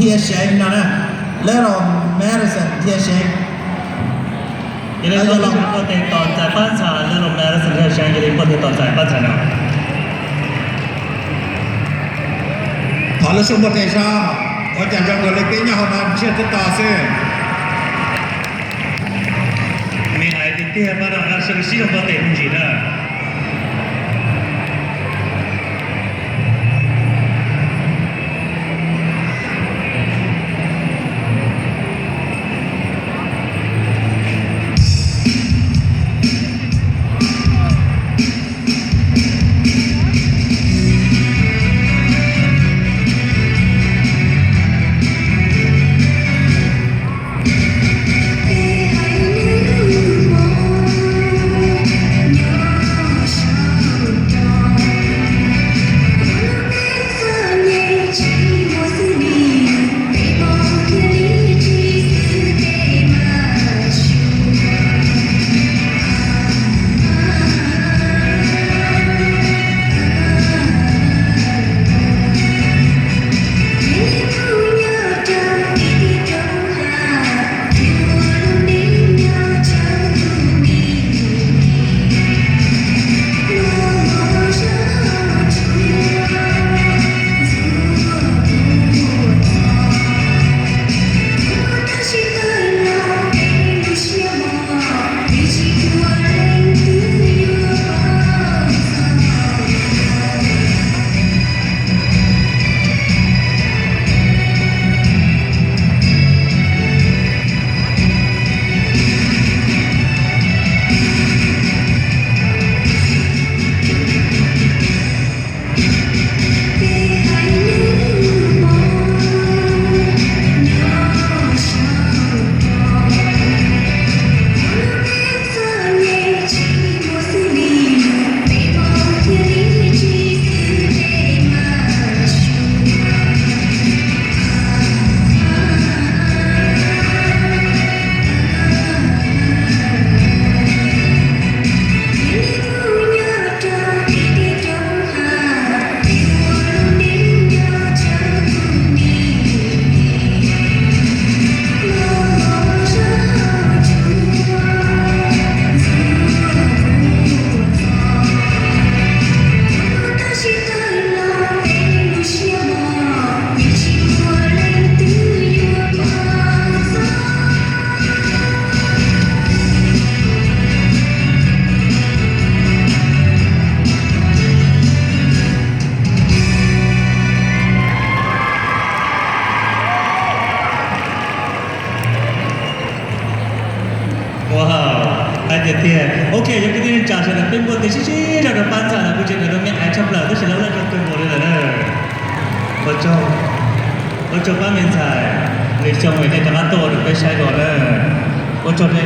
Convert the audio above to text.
Thiaj Seev no na, Little Madison Thiaj Seev. Yog li no los poj tes tos ntxais pab ntxhais Little Madison Thiaj Seev, yog li poj tes tos ntxais pab ntxhais no. Thov lub suab npuaj tes soj, ua cas zoo nkaus li peb nyob hauv no ntsiag twb to xwb. Me hais tiag tiag pab no sib zoo npuaj tes me ntsis na. Wow, hais tiag tiag. Ok, yog kwv tij neej tsa sawv daws peb npuaj tes sib sib zog rau pab ntxhais los kuj tsis nrog rau me ais tshaj plaws tab sis lawv laj zoo kawg nkaus li lawm na. Ua tsaug, ua tsaug pab me ntxhais, nws xyoo es nej rov qab tuaj ua rau peb saib dua na. Ua tsaug nej.